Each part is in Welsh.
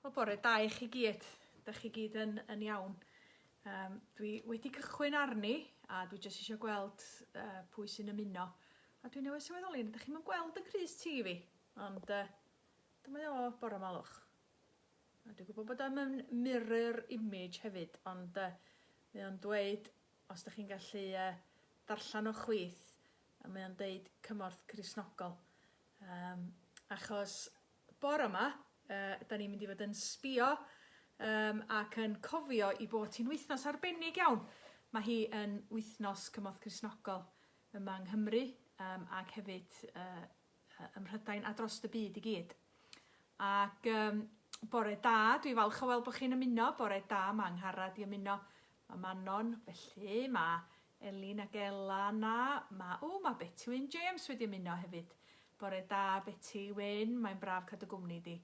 Wel, bore da i chi gyd. Da chi gyd yn, yn iawn. Um, dwi wedi cychwyn arni a dwi jyst eisiau gweld uh, pwy sy'n ymuno. A dwi newydd sylweddoli, ydych chi'n gweld y crys T fi, ond uh, dyma o bore malwch. A dwi'n gwybod bod o'n mirror image hefyd, ond uh, mae o'n dweud, os ydych chi'n gallu uh, darllen o chwith, a mae o'n deud cymorth Cristnogol. Um, achos bore yma, uh, da ni'n mynd i fod yn sbio um, ac yn cofio i bod hi'n wythnos arbennig iawn. Mae hi yn wythnos cymorth Cristnogol yma yng Nghymru um, ac hefyd uh, ym Mhrydain a dros y byd i gyd. Ac um, bore da, dwi falch o weld bod chi'n ymuno. Bore da, mae Angharad i ymuno. Mae Manon, felly mae Elin ac Ela 'na. Mae, o, mae Beti Wyn James wedi ymuno hefyd. Bore da, Beti Wyn, mae'n braf cadw gwmni di.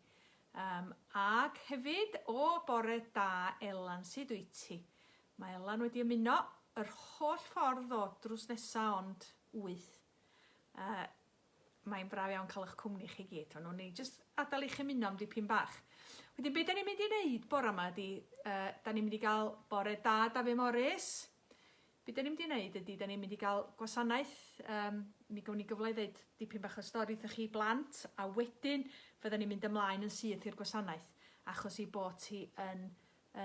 Um, ac hefyd, o, bore da, Elan, sut wyt ti? Mae Elan wedi ymuno yr holl ffordd o drws nesa ond wyth. Uh, mae'n braf iawn cael eich cwmni chi gyd. Ond o'n i jyst adael i chi ymuno am dipyn bach. Wedyn, be da ni'n mynd i wneud bore yma ydy, uh, da ni'n mynd i gael bore da Dafydd Morris. Be da ni'n mynd i wneud ydy, da ni'n mynd i gael gwasanaeth, um, mi gawn ni gyfle i ddeud dipyn bach o stori wrthych chi blant, a wedyn fydda ni'n mynd ymlaen yn syth i'r gwasanaeth, achos ei bod hi yn,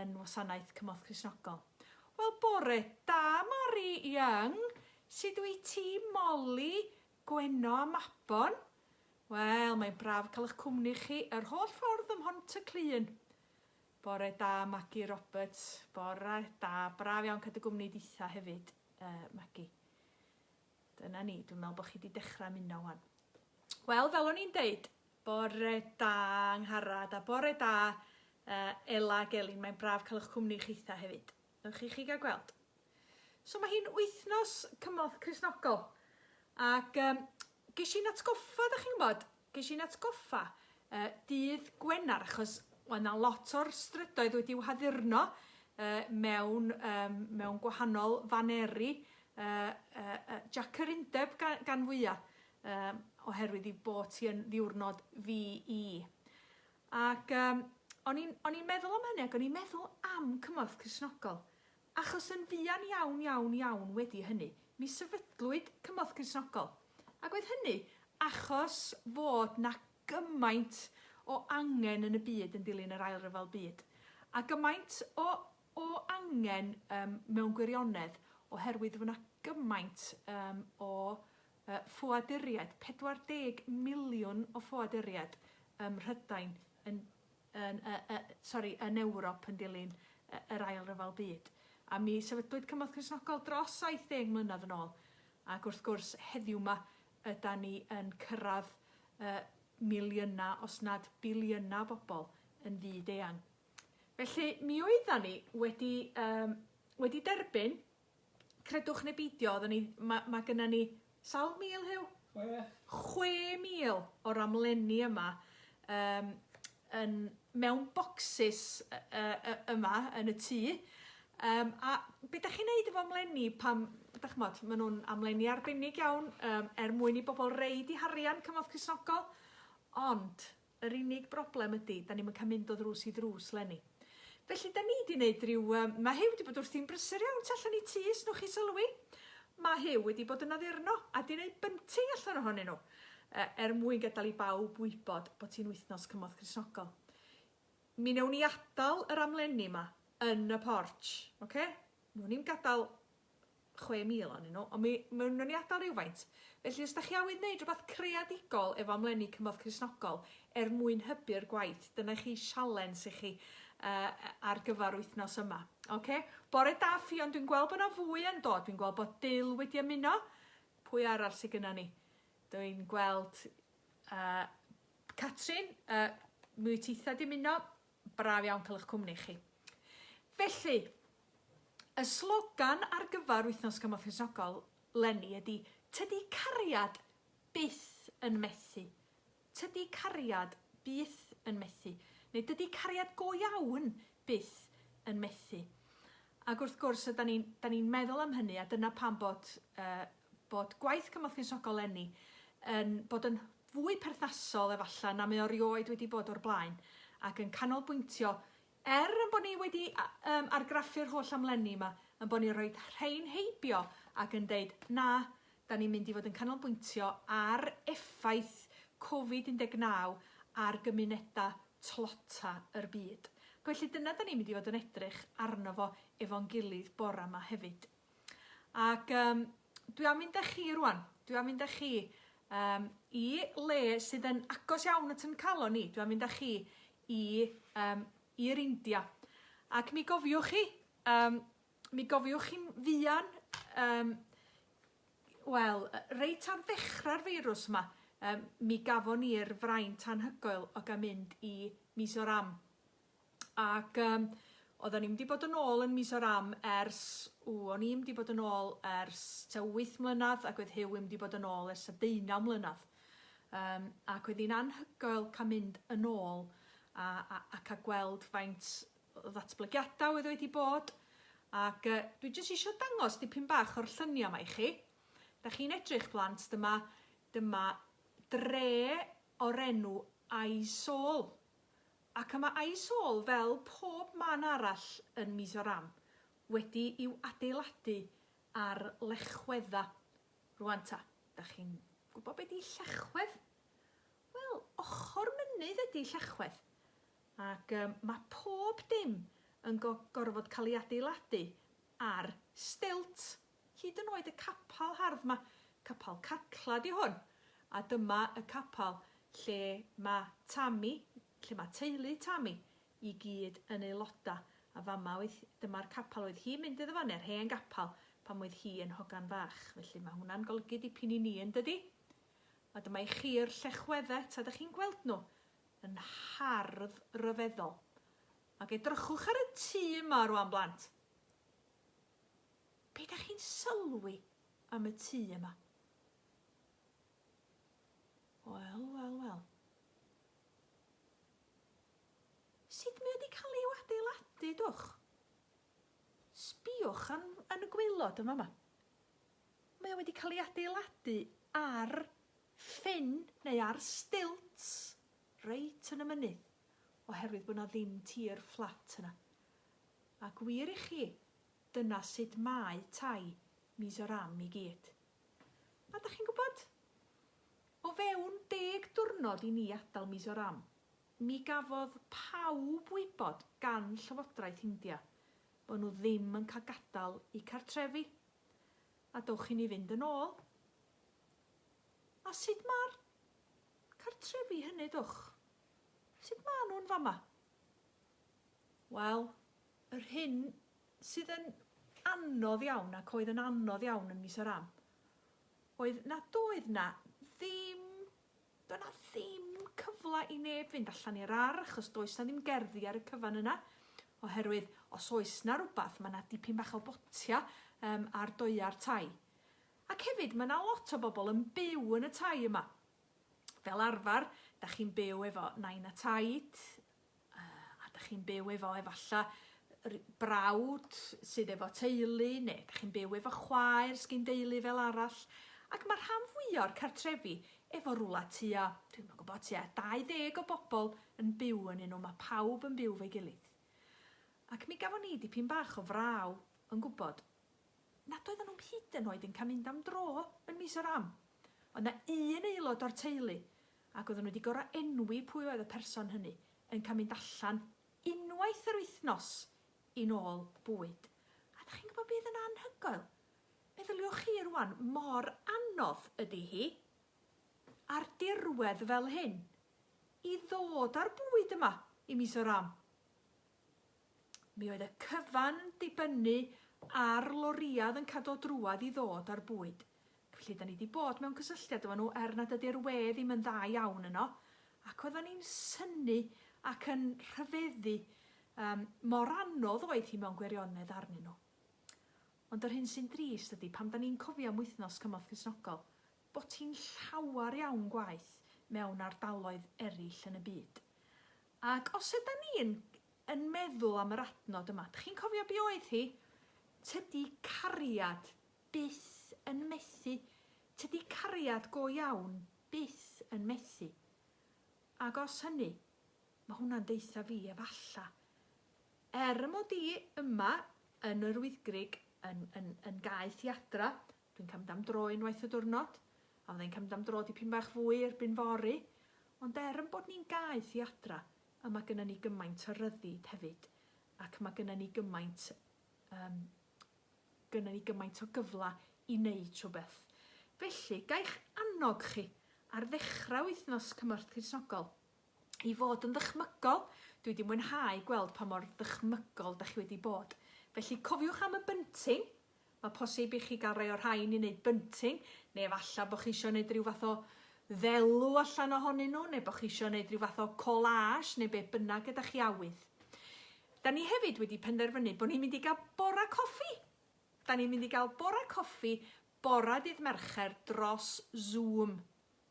yn wasanaeth Cymorth Cristnogol. Wel, bore da, Mari Young! Sut wyt ti, Molly, Gwenno a Mabon? Wel, mae'n braf cael eich cwmni chi yr holl ffordd ym Mhontyclun. Bore da Maggie Roberts. Bore da. Braf iawn cael dy gwmni ditha hefyd, uh, Maggie. Dyna ni, dwi'n meddwl bod chi wedi dechrau ymuno wan. Wel, fel o'n i'n deud, bore da Angharad a bore da uh, Ela ac Elin. Mae'n braf cael eich cwmni chitha hefyd. Ewch i chi gael gweld. So mae hi'n wythnos cymorth Cristnogol. Ac um, ges i'n atgoffa, da chi'n gwybod, ges i'n atgoffa uh, dydd Gwener, achos oedd na lot o'r strydoedd wedi'w haddurno uh, mewn, um, mewn gwahanol faneri uh, uh, uh, Jac yr Undeb gan, gan fwyaf, um, oherwydd i bod hi yn ddiwrnod VE. Ac um, o'n i'n meddwl am hynny ac o'n i'n meddwl am cymorth Cristnogol. Achos yn fuan iawn, iawn, iawn wedi hynny, mi sefydlwyd Cymorth Cristnogol. Ac oedd hynny achos fod 'na gymaint o angen yn y byd yn dilyn yr Ail Ryfel Byd. A gymaint o o angen yym mewn gwirionedd oherwydd fod 'na gymaint yym o yy ffoaduriaid, 40 miliwn o ffoaduriaid ym Mhrydain yn yn y y sori, yn Ewrop yn dilyn y yr Ail Ryfel Byd. A mi sefydlwyd Cymorth Cristnogol dros 70 mlynedd yn ôl, ac wrth gwrs heddiw 'ma ydan ni yn cyrraedd y miliynau, os nad biliynau o bobl yn fyd eang. Felly, mi oeddan ni wedi yym wedi derbyn credwch neu beidio, oedden ni, ma' ma' gynna ni sawl mil, Huw? 6. 6,000 o'r amlenni yma um, yn, mewn bocsys uh, uh, yma yn y tŷ. Um, a be da chi'n neud efo amlenni pam, da ch'mod, maen nhw'n amlenni arbennig iawn um, er mwyn i bobl reid i harian cymorth Cristnogol, ond Yr unig broblem ydi, 'da ni'm yn cael mynd o ddrws i ddrws 'leni. Felly, 'da ni 'di neud rhyw yym... Ma' Huw 'di bod wrthi'n brysur iawn tu allan i tŷ, os newch chi sylwi. Ma' Huw wedi bod yn addurno a 'di neud bunting allan ohonyn nhw, yy er mwyn gadael i bawb wybod bod hi'n wythnos Cymorth Cristnogol. Mi newn ni adal yr amlenni 'ma yn y porch, ocê? Newn ni'm gadael 6,000 ohonyn nhw, ond mi mi wnawn ni adael rhywfaint. Felly os da chi awydd wneud rhywbeth creadigol efo amlenni Cymorth Cristnogol er mwyn hybu'r gwaith, dyna chi sialens i chi uh, ar gyfer wythnos yma. Okay? Bore da Ffion, dwi'n gweld bod yna fwy yn dod, dwi'n gweld bod Dyl wedi ymuno. Pwy arall sydd gyda ni? Dwi'n gweld uh, Catrin, uh, mi wyt titha di ymuno, braf iawn cael eich cwmni chi. Felly, Y slogan ar gyfer Wythnos Cymorth Cristnogol 'leni ydy 'Tydi cariad byth yn methu'. Tydi cariad byth yn methu. Neu dydi cariad go iawn byth yn methu. Ac wrth gwrs, ydan ni'n 'dan ni'n meddwl am hynny a dyna pam bod yy bod gwaith Cymorth Cristnogol 'leni yn bod yn fwy perthnasol efallai na mae o rioed wedi bod o'r blaen. Ac yn canolbwyntio, er yn bod ni wedi um, argraffu'r holl amlenni yma, yn bod ni'n rhoi rhain heibio ac yn deud, na, da ni'n mynd i fod yn canolbwyntio ar effaith Covid-19 ar gymunedau tlota yr byd. Ac felly dyna da ni'n mynd i fod yn edrych arno fo efo'n gilydd bora yma hefyd. Ac um, dwi am fynd â chi rwan, dwi am fynd â chi um, i le sydd yn agos iawn at yn calon ni. Dwi am fynd â chi i, um, i'r India. Ac mi gofiwch chi, um, mi gofiwch chi'n fuan, um, wel, reit ar ddechrau'r feirws yma, um, mi gafon ni'r fraint anhygoel o gael mynd i Mizoram. Ac um, oedden ni'n mynd i bod yn ôl yn Mizoram ers, ww, o'n i'n mynd i bod yn ôl ers tua 8 mlynedd ac oedd Huw yn mynd i bod yn ôl ers 19 mlynedd. Um, ac oedd hi'n anhygoel cael mynd yn ôl a, a, a cael gweld faint o ddatblygiadau oedd wedi bod. Ac uh, dwi jyst eisiau dangos dipyn bach o'r lluniau yma i chi. Da chi'n edrych blant, dyma, dyma dre o'r enw Aizawl. Ac y mae Aizawl, fel pob man arall yn Mizoram, wedi i'w adeiladu ar lechwedda. Rwan ta, da chi'n gwybod be di llechwedd? Wel, ochr mynydd ydi llechwedd. Ac um, mae pob dim yn go gorfod cael ei adeiladu ar stilt. Hyd yn oed y capel hardd 'ma, capel Catla 'di hwn, a dyma y capel lle ma' Tammy, lle ma' teulu Tammy i gyd yn aeloda, a fama oedd, dyma'r capel oedd hi'n mynd iddo fo, neu'r hen gapel, pan oedd hi yn hogan fach, felly ma' hwnna'n golygu dipyn i ni yn dydi? A dyma i chi'r llechwedde, ta dych chi'n gweld nhw? Yn hardd ryfeddol. Ac edrychwch ar y tŷ yma rwan blant. Be dach chi'n sylwi am y tŷ yma? Wel, wel, wel. Sut mae wedi cael ei adeiladu, dwch? Sbïwch yn, yn y gwaelod yma yma. Mae o wedi cael ei adeiladu ar ffin neu ar stilts reit yn y mynydd oherwydd bod 'na ddim tir fflat yna. A gwir i chi, dyna sut mae tai Mizoram i gyd. A dach chi'n gwybod? O fewn deg diwrnod i ni adael Mizoram, mi gafodd pawb wybod gan Llywodraeth India bod nhw ddim yn cael gadael eu cartrefi. A dowch i ni fynd yn ôl. A sut mae'r cartrefi hynny, dwch? Sut maen nhw'n fama? Wel, yr hyn sydd yn anodd iawn ac oedd yn anodd iawn yn Mizoram oedd nad oedd 'na ddim, doedd 'na ddim cyfle i neb fynd allan i'r ardd achos does 'na ddim gerddi ar y cyfan yna oherwydd os oes 'na rwbath mae 'na dipyn bach o botia um, ar doia'r tai. Ac hefyd mae 'na lot o bobl yn byw yn y tai yma. Fel arfer, da chi'n byw efo nain a taid, a dach chi'n byw efo efalla brawd sydd efo teulu neu dach chi'n byw efo chwaer sgin deulu fel arall ac mae rhan fwya o'r cartrefi efo rwla tua, dwi'm yn gwybod, tua 20 o bobl yn byw ynyn nhw, mae pawb yn byw 'fo'i gilydd. Ac mi gafon ni dipyn bach o fraw yn gwybod nad oedden nhw'm hyd yn oed yn cael mynd am dro yn Mizoram. Oedd 'na un aelod o'r teulu ac oedden nhw wedi gorfod enwi pwy oedd y person hynny, yn cael mynd allan unwaith yr wythnos i nôl bwyd. A dach chi'n gwybod beth yn anhygoel? Meddyliwch chi rwan, mor anodd ydy hi, ar dirwedd fel hyn, i ddod â'r bwyd yma i Mizoram. Mi oedd y cyfan yn dibynnu ar lorïau yn cael dod drwadd i ddod â'r bwyd. Felly, da ni 'di bod mewn cysylltiad efo nhw er nad ydy'r we ddim yn dda iawn yno, ac oeddan ni'n synnu ac yn rhyfeddu um, mor anodd oedd hi mewn gwirionedd arnyn nhw. Ond yr hyn sy'n drist ydy, pam da ni'n cofio am wythnos Cymorth Cristnogol, bod hi'n llawer iawn gwaeth mewn ardaloedd eraill yn y byd. Ac os ydan ni'n yn meddwl am yr adnod yma, dych chi'n cofio be oedd hi? Tydi cariad byth yn methu. Tydi cariad go iawn byth yn methu. Ac os hynny, Mae hwnna'n deutha fi efalla. Er y mod i yma yn yr Wyddgrug yn, yn, yn gaeth i adra, dwi'n cael mynd am dro unwaith y diwrnod, a fyddai'n cael mynd am dro dipyn bach fwy erbyn fory, ond er yn bod ni'n gaeth i adra, a mae gynnon ni gymaint o ryddid hefyd, ac mae gynnon ni gymaint, um, gynnon ni gymaint o gyfle i wneud rhywbeth. Felly, gai'ch annog chi ar ddechrau wythnos Cymorth Cristnogol i fod yn ddychmygol. Dwi wedi mwynhau gweld pa mor ddychmygol da chi wedi bod. Felly cofiwch am y bunting. Mae posib i chi gael rhai o'r rhain i wneud bunting, neu efallai bod chi eisiau gwneud rhyw fath o ddelw allan ohonyn nhw, neu bod chi eisiau gwneud rhyw fath o collage, neu be bynnag ydych chi awydd. Da ni hefyd wedi penderfynu bod ni'n mynd i gael bora coffi. Da ni'n mynd i gael bora coffi bora dydd Mercher dros Zoom.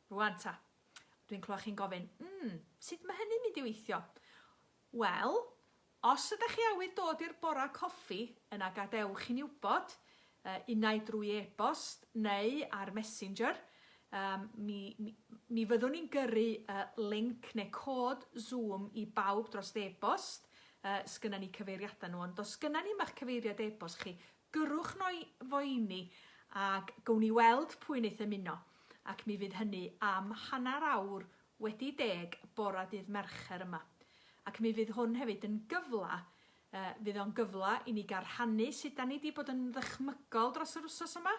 Rwan ta. Dwi'n clywed chi'n gofyn, mm, sut mae hynny'n mynd i weithio? Wel, os ydych chi awydd dod i'r bora coffi, yna gadewch i ni wybod, uh, unai drwy e-bost neu ar Messenger. Um, mi, mi, mi fyddwn ni'n gyrru uh, link neu cod Zoom i bawb dros e-bost. Uh, sgynna ni cyfeiriadau nhw, ond os gynna ni ma'ch cyfeiriad e-bost chi, Gyrrwch nhw fo i ni ac gown ni weld pwy wneith ymuno, ac mi fydd hynny am hanner awr wedi deg bora dydd Mercher yma. Ac mi fydd hwn hefyd yn gyfla, yy, fydd o'n gyfla i ni gael rhannu sut 'dan ni 'di bod yn ddychmygol dros yr wsos yma.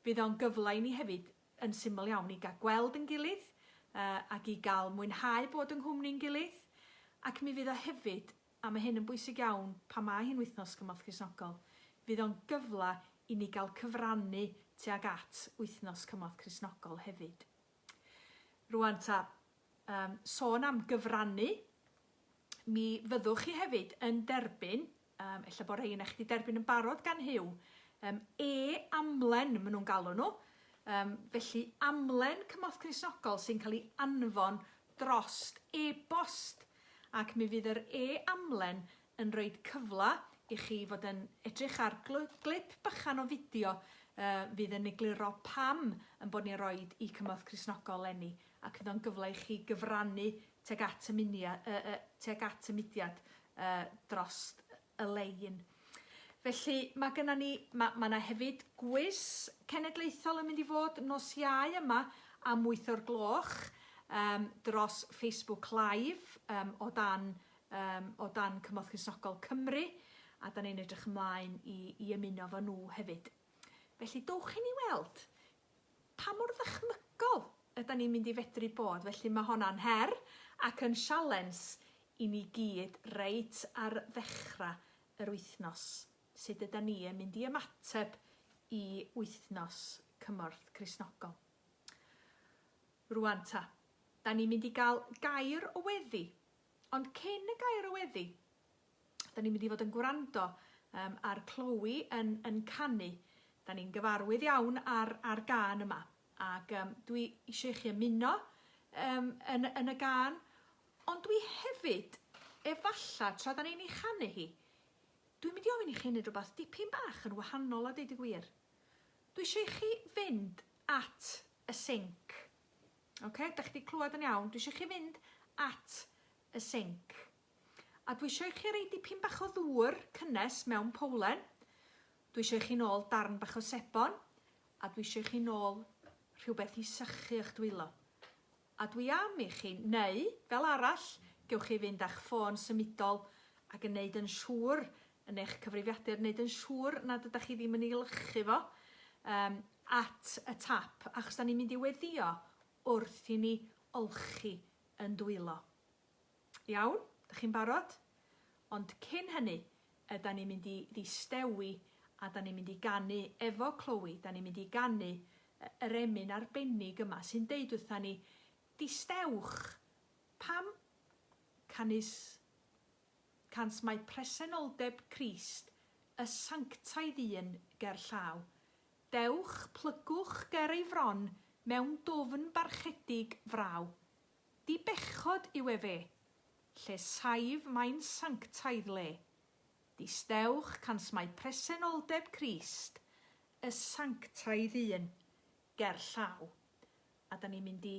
Fydd o'n gyfla i ni hefyd, yn syml iawn, i gael gweld yn gilydd, yy, ac i gael mwynhau bod yng nghwmni'n gilydd. Ac mi fydd o hefyd a mae hyn yn bwysig iawn pan mae hi'n Wythnos Cymorth Cristnogol, fydd o'n gyfle i ni gael cyfrannu tuag at Wythnos Cymorth Cristnogol hefyd. Rwan ta, um, sôn am gyfrannu, mi fyddwch chi hefyd yn derbyn, um, ella bod rhai yna chi wedi derbyn yn barod gan Huw, um, e-amlen maen nhw'n galw nhw, um, felly amlen Cymorth Cristnogol sy'n cael ei anfon drost e-bost ac mi fydd yr e-amlen yn rhoid cyfle i chi fod yn edrych ar glip bychan o fideo fydd yn egluro pam yn bod ni'n rhoid i Cymorth Cristnogol leni ac fydd o'n gyfle i chi gyfrannu tuag at y munia, tuag at y mudiad drost y lein. Felly mae gynna ni, mae, mae 'na hefyd gwis cenedlaethol yn mynd i fod nos Iau yma am 8 o'r gloch um, dros Facebook Live um, o dan, um, o dan Cymorth Cristnogol Cymru a da ni'n edrych ymlaen i, i ymuno fo nhw hefyd. Felly dowch i ni weld pa mor ddychmygol ydan ni'n mynd i fedru bod, felly mae honna'n her ac yn sialens i ni gyd reit ar ddechrau yr wythnos. Sut ydan ni yn mynd i ymateb i wythnos Cymorth Cristnogol? Rwan ta, da ni'n mynd i gael gair o weddi, ond cyn y gair o weddi, Da ni'n mynd i fod yn gwrando um, ar Chloe yn, yn canu. Da ni'n gyfarwydd iawn ar, ar gân yma. Ac um, dwi eisiau i chi ymuno um, yn, yn y gân. Ond dwi hefyd, efallai, tra da ni'n ei chanu hi, dwi'n mynd i ofyn i chi wneud rhywbeth dipyn bach yn wahanol a deud y gwir. Dwi eisiau i chi fynd at y sinc. Oce, okay? Da chi wedi clywed yn iawn. Dwi eisiau i chi fynd at y sinc. A dwi isio i chi roi dipyn bach o ddŵr cynnes mewn powlen. Dwi isio i chi nôl darn bach o sebon. A dwi isio i chi nôl rhywbeth i sychu eich dwylo. A dwi am i chi, neu, fel arall, gewch chi fynd â'ch ffôn symudol ac yn neud yn siŵr, yn eich cyfrifiadur, neud yn siŵr nad ydych chi ddim yn ei lychu fo um, at y tap, achos da ni'n mynd i weddio wrth i ni olchi yn dwylo. Iawn? Dych chi'n barod? Ond cyn hynny, ydan ni'n mynd i ddistewi a 'dan ni'n mynd i ganu efo Chloe, 'dan ni'n mynd i ganu yr emyn arbennig yma sy'n deud wrtha ni, distewch, pam canys cans mae presenoldeb Crist y sanctaidd un ger llaw. Dewch, plygwch ger ei fron mewn dwfn barchedig fraw. Dibechod yw efe, lle saif mae'n sanctaidd le. Distewch cans mae presenoldeb Crist, y sanctaidd un, ger llaw. A da ni'n mynd i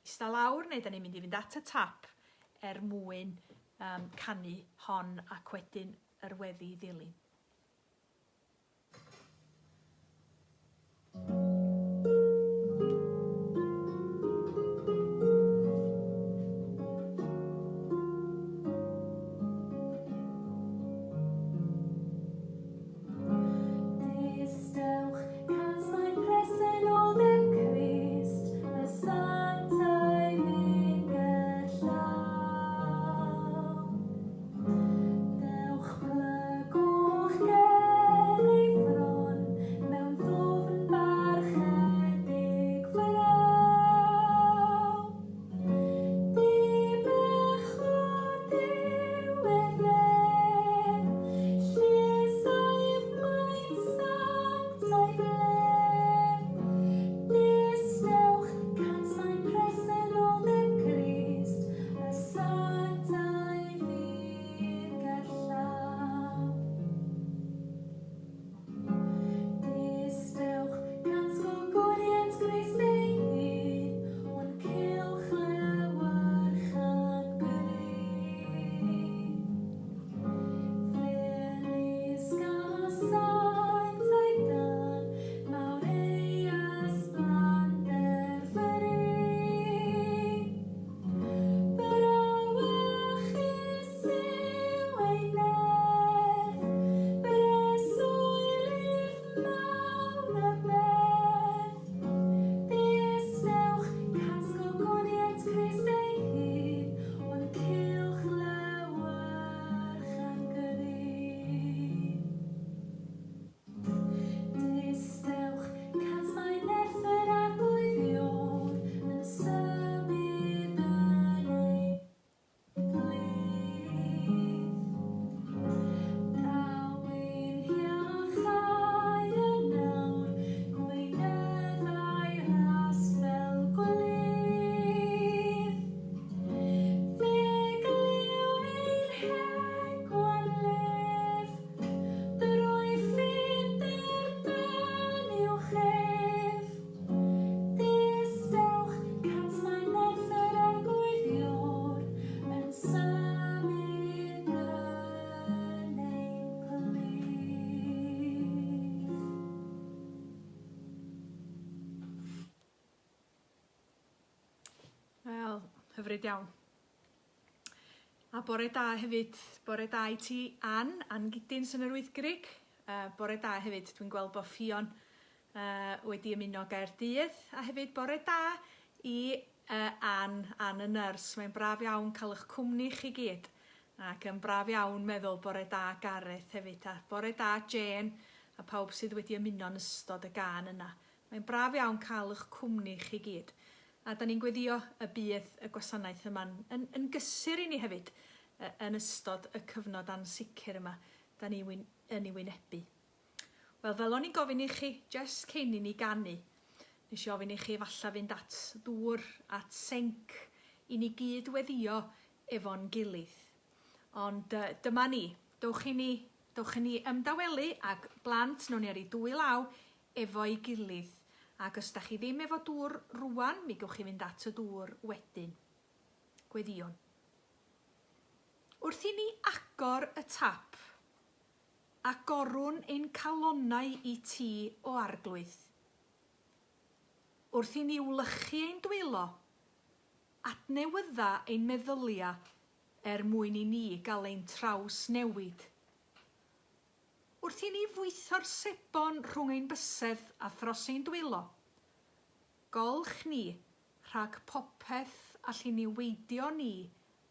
ista lawr neu da ni'n mynd i fynd at y tap er mwyn um, canu hon ac wedyn yr weddi ddilyn. Distewch, cans mae presenoldeb Crist, y sanctaidd yn gerllaw. Dewch plygwch ger ei fron mewn ddwfn barchedig fraw. Dibechod yw efe, llesaidd mae'n sanctaidd le. Distewch, cant mae presenoldeb Crist, y sanctaidd fydd gerllaw. Distewch, cant gogoniant Grist ei hun, o'n cylch lewyrch a'n gry. Felys gasaint a'i dan, mawr ei ysblander fry. Brawychus yw ei nerth, breswylydd mawr y bedd. Distewch, casg ogoniant Crist ei hun, o'n cylch lewyrch a'n gry. Distewch, cant mae nerth yr Arglwydd Iôr yn symud yn ei plith. Daw ein hiachau yn awr, gweinyddai ras fel gwlith. Fe glyw ein hegwan lef, Drwy ffydd derbyn i'w chref. Distewch, cant mae nerth yr Arglwydd Iôr yn symud yn ein plith. Wel, hyfryd iawn. A bore da hefyd, bore da i ti Ann, Ann Giddins yn yr Wyddgrug. Uh, bore da hefyd, dwi'n gweld bod Ffion uh, wedi ymuno Gaerdydd. A hefyd bore da i uh, Ann, Ann y nyrs. Mae'n braf iawn cael eich cwmni chi gyd. Ac yn braf iawn meddwl bore da Gareth hefyd. A bore da Jane a pawb sydd wedi ymuno yn ystod y gân yna. Mae'n braf iawn cael eich cwmni chi gyd. A da ni'n gweddio y bydd y gwasanaeth yma'n yn, yn gysur i ni hefyd yn ystod y cyfnod ansicr yma da ni wyn, yn ei wynebu. Wel, fel o'n i'n gofyn i chi, jyst cyn i ni ganu, nes i ofyn i chi efallai fynd at ddŵr, at senc, i ni gyd weddio efo'n gilydd. Ond uh, dyma ni, dowch i ni, dowch i ni ymdawelu ag blant, nawn ni ar ei dwy law efo'i gilydd, ac os 'dach chi ddim efo dŵr rŵan, mi gewch chi fynd at y dŵr wedyn. Gweddïwn. Wrth i ni agor y tap, agorwn ein calonnau i ti, O Arglwydd. Wrth i ni wlychu ein dwylo, adnewydda ein meddylia er mwyn i ni gael ein trawsnewid. Wrth i ni fwytho'r sebon rhwng ein bysedd a thros ein dwylo, golch ni rhag popeth all i niweidio ni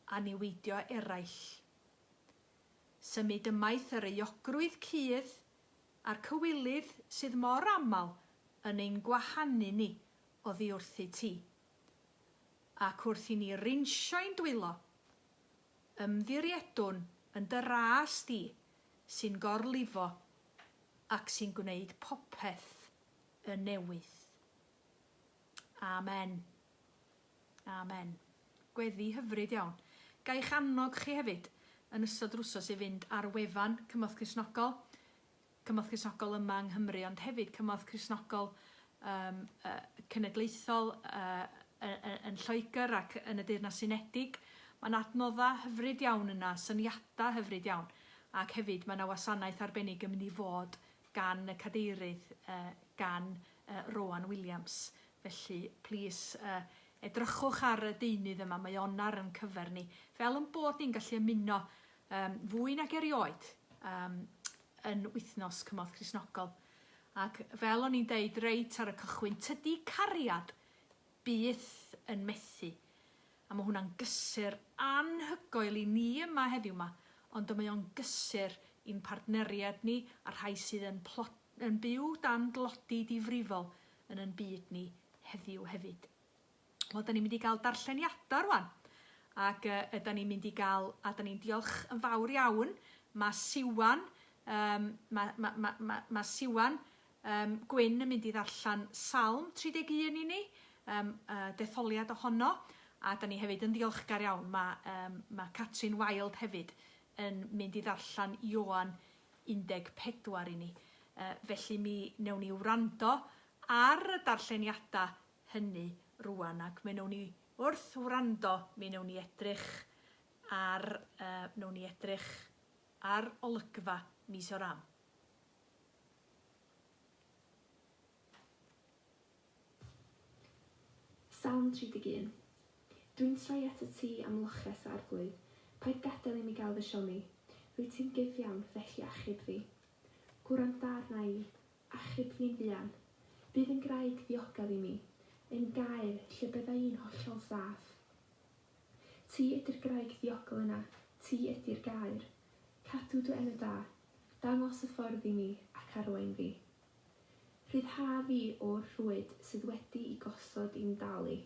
a niweidio eraill. Symud ymaith yr euogrwydd cudd a'r cywilydd sydd mor aml yn ein gwahanu ni oddi wrthyt ti. Ac wrth i ni rinsio ein dwylo, Ymddiriedwn yn dy ras di sy'n gorlifo ac sy'n gwneud popeth yn newydd. Amen. Amen. Gweddi hyfryd iawn. Ga i'ch annog chi hefyd yn ystod yr wsos i fynd ar wefan Cymorth Cristnogol, Cymorth Cristnogol yma yng Nghymru, ond hefyd Cymorth Cristnogol um, uh, cenedlaethol uh, yn Lloegr ac yn y Deyrnas Unedig. Mae 'na adnoddau hyfryd iawn yna, syniadau hyfryd iawn, ac hefyd mae 'na wasanaeth arbennig yn mynd i fod gan y cadeirydd, gan Rowan Williams. Felly, plîs, edrychwch ar y deunydd yma, mae o'n ar yn cyfer ni, fel yn bod ni'n gallu ymuno fwy nag erioed yn Wythnos Cymorth Cristnogol. Ac fel o'n i'n deud reit ar y cychwyn, tydi cariad byth yn methu. A mae hwnna'n gysur anhygoel i ni yma heddiw 'ma, ond mae o'n gysur i'n partneriaid ni a'r rhai sydd yn yn byw dan dlodi difrifol yn yn byd ni heddiw hefyd. Wel, da ni'n mynd i gael darlleniadau rwan. Ac uh, da ni'n mynd i gael, a da ni'n diolch yn fawr iawn, mae Siwan, um, mae, ma, ma, ma, ma Siwan um, Gwyn yn mynd i ddarllen Salm 31 i ni, um, uh, detholiad ohono, a da ni hefyd yn ddiolchgar iawn, mae, um, mae Catrin Wild hefyd yn mynd i ddarllen Ioan 14 i ni. Uh, felly mi wnewn ni wrando ar y darlleniadau hynny rwan ac mi wnewn ni wrth wrando mi wnewn ni edrych ar uh, wnewn ni edrych ar olygfa Mizoram. Salm 31. Dwi'n troi atat ti am loches, Arglwydd. Paid gadael i mi gael fy siomi. Rwyt ti'n gyfiawn, felly achub fi. Gwranda arna i, Achub fi'n fuan. Bydd yn graig ddiogel i mi, yn gaer lle bydda i'n hollol saff. Ti ydi'r graig ddiogel yna, ti ydi'r gaer. Cadw dy enw da, dangos y ffordd i mi ac arwain fi. Rhyddha fi o'r rhwyd sydd wedi i gosod i'm dal i.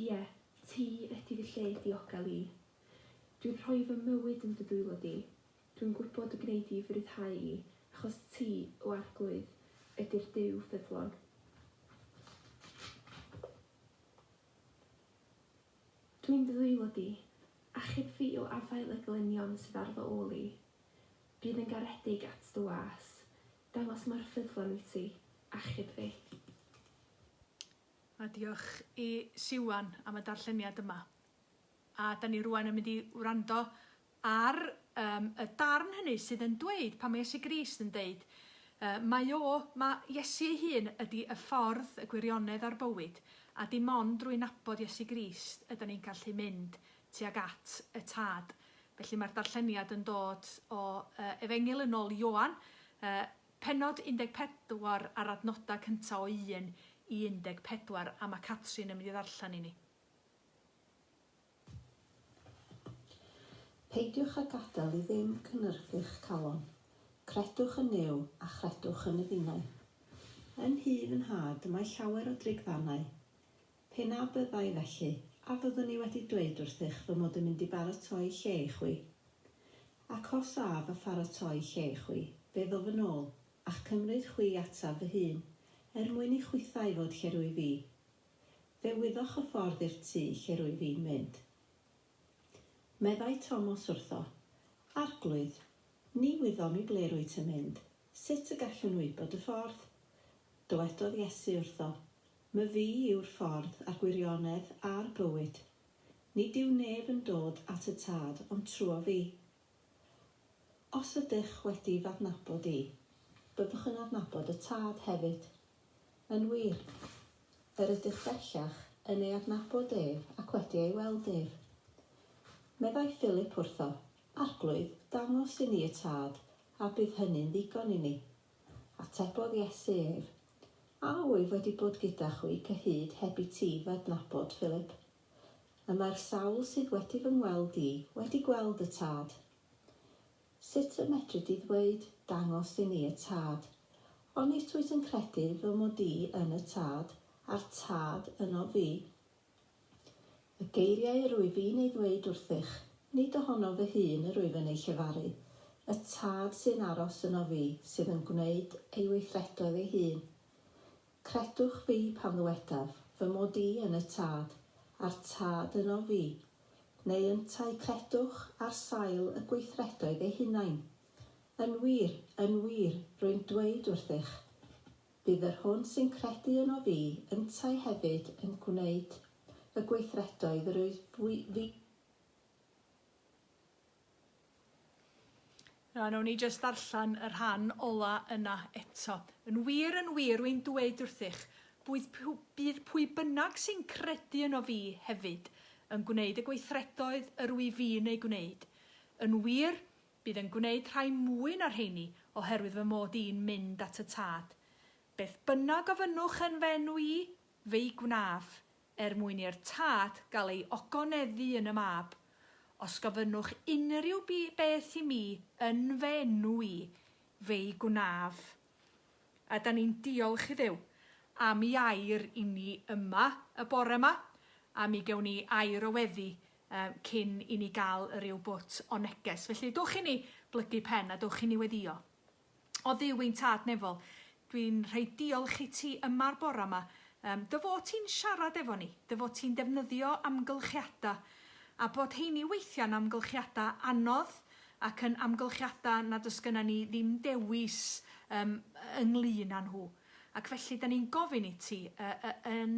Ie, ti ydi fy lle diogel i. Dwi'n rhoi fy mywyd yn dy ddwylo di. Dwi'n gwybod y gwnei di fy ryddhau i, achos ti, O Arglwydd, ydi'r Duw ffyddlon. Dwi'n dy ddwylo di. Achub fi o afael y gelynion sydd ar fy ôl i. Bydd yn garedig at dy was. Dangos mor ffyddlon wyt ti. Achub fi. A diolch i Siwan am y darlleniad yma. A da ni rwan yn mynd i wrando ar um, y darn hynny sydd yn dweud, pan mae Iesu Grist yn deud, uh, mae o, mae Iesu ei hun ydy y ffordd, y gwirionedd a'r bywyd, a dim ond drwy nabod Iesu Grist ydy ni'n gallu mynd tuag at y Tad. Felly mae'r darlleniad yn dod o uh, Efengyl yn ôl Ioan, uh, pennod 14 a'r adnodau cyntaf o 1 i 14, a mae Catrin yn mynd i ddarllen i ni. Peidiwch â gadael i ddim cynhyrfu'ch calon. Credwch yn Nuw, a chredwch yn y finau. Yn nhŷ fy nhad y mae llawer o drigfannau. Pe na byddai felly, a fyddwn i wedi dweud wrthych fy mod yn mynd i baratoi lle i chwi? Ac os af a pharatoi lle i chwi, fe ddof yn ôl, a'ch cymryd chwi ataf fy hun, er mwyn i chwithau fod lle rwyf fi. Fe wyddoch y ffordd i'r tŷ lle rwyf fi'n mynd. Meddai Tomos wrtho, Arglwydd, ni wyddom i ble rwyt yn mynd, sut y gallwn wybod y ffordd? Dywedodd Iesu wrtho, Myfi yw'r ffordd a'r gwirionedd a'r bywyd. Nid yw neb yn dod at y Tad ond trwof fi. Os ydych wedi f'adnabod i, byddwch yn adnabod y Tad hefyd. Yn wir, yr ydych bellach yn ei adnabod ef ac wedi ei weld ef. Meddai Philip wrtho, Arglwydd, dangos i ni y Tad, a bydd hynny'n ddigon i ni. Atebodd Iesu ef, A wyf wedi bod gyda chwi cyhyd heb i ti fy adnabod, Philip? Y mae'r sawl sydd wedi fy ngweld i wedi gweld y Tad. Sut y medri di ddweud, 'Dangos i ni y Tad'? Onid wyt yn credu fy mod i yn y Tad, a'r Tad ynof fi? Y geiriau yr wyf fi'n eu ddweud wrthych, nid ohonof fy hun yr wyf yn eu llefaru, y Tad sy'n aros ynof fi sydd yn gwneud ei weithredoedd ei hun. Credwch fi pan ddywedaf fy mod i yn y Tad, a'r Tad ynof fi, neu yntau credwch ar sail y gweithredoedd eu hunain. Yn wir, yn wir, rwy'n dweud wrthych, bydd yr hwn sy'n credu ynof fi yntau hefyd yn gwneud y gweithredoedd yr wyf fi. Na, nawn ni jyst ddarllen y rhan ola yna eto. Yn wir, yn wir, rwy'n dweud wrthych, bydd, bydd pwy bynnag sy'n credu yno fi hefyd yn gwneud y gweithredoedd yr wyf fi'n eu gwneud. Yn wir, bydd yn gwneud rhai mwy na'r rheini oherwydd fy mod i'n mynd at y Tad. Beth bynnag ofynnwch yn fy enw i, fe'i gwnaf, er mwyn i'r Tad gael ei ogoneddu yn y Mab. Os gofynnwch unrhyw beth i mi yn fy enw i, fe'i gwnaf. A da ni'n diolch i Dduw am ei air i ni yma y bore yma, a mi gewn ni air o weddi cyn i ni gael y rhyw bwt o neges. Felly dwch i ni blygu pen a dwch i ni weddio. O Dduw ein Tad nefol, dwi'n rhoi diolch i ti yma'r bora 'ma. Yym, dy fod ti'n siarad efo ni, dy fod ti'n defnyddio amgylchiadau, a bod heini weithiau'n amgylchiadau anodd ac yn amgylchiadau nad oes gynna ni ddim dewis yym ynglyn â nhw. Ac felly da ni'n gofyn i ti yy yy yn